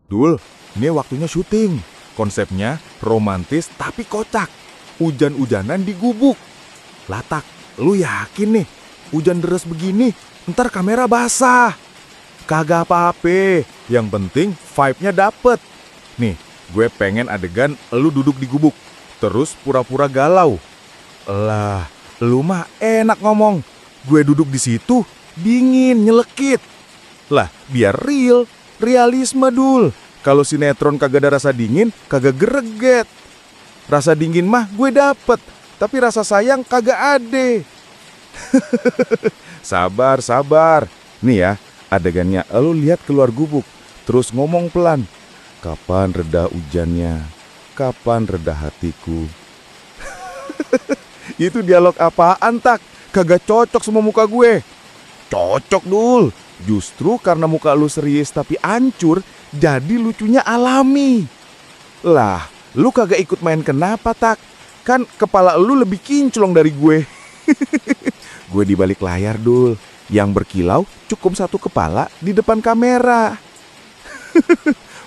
Dul, ini waktunya syuting. Konsepnya romantis tapi kocak. Hujan-hujanan di gubuk. Latak, lu yakin nih hujan deras begini ntar kamera basah? Kagak apa-apa, yang penting vibe-nya dapet. Nih, gue pengen adegan lu duduk di gubuk, terus pura-pura galau. Lah, lu mah enak ngomong. Gue duduk di situ, dingin, nyelekit. Lah, biar real, realisme dul. Kalau sinetron kagak ada rasa dingin, kagak greget. Rasa dingin mah gue dapet, tapi rasa sayang kagak ade. Sabar, sabar. Nih ya, adegannya lu lihat keluar gubuk, terus ngomong pelan. Kapan reda hujannya? Kapan reda hatiku? Itu dialog apaan tak? Kagak cocok sama muka gue. Cocok dul. Justru karena muka lu serius tapi ancur, jadi lucunya alami. Lah, lu kagak ikut main kenapa tak? Kan kepala lu lebih kinclong dari gue. Gue di balik layar dul. Yang berkilau cukup satu kepala di depan kamera.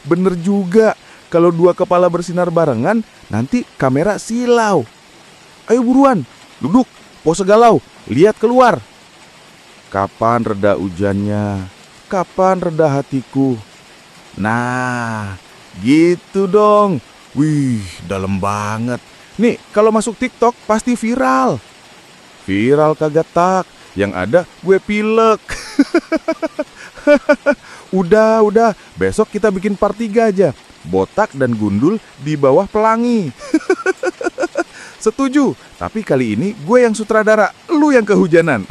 Bener juga, kalau dua kepala bersinar barengan, nanti kamera silau. Ayo buruan, duduk, pose galau, lihat keluar. Kapan reda hujannya? Kapan reda hatiku? Nah, gitu dong. Wih, dalam banget. Nih, kalau masuk TikTok pasti viral. Viral kagak tak, yang ada gue pilek. Udah, besok kita bikin part 3 aja. Botak dan gundul di bawah pelangi. Setuju, tapi kali ini gue yang sutradara, lu yang kehujanan.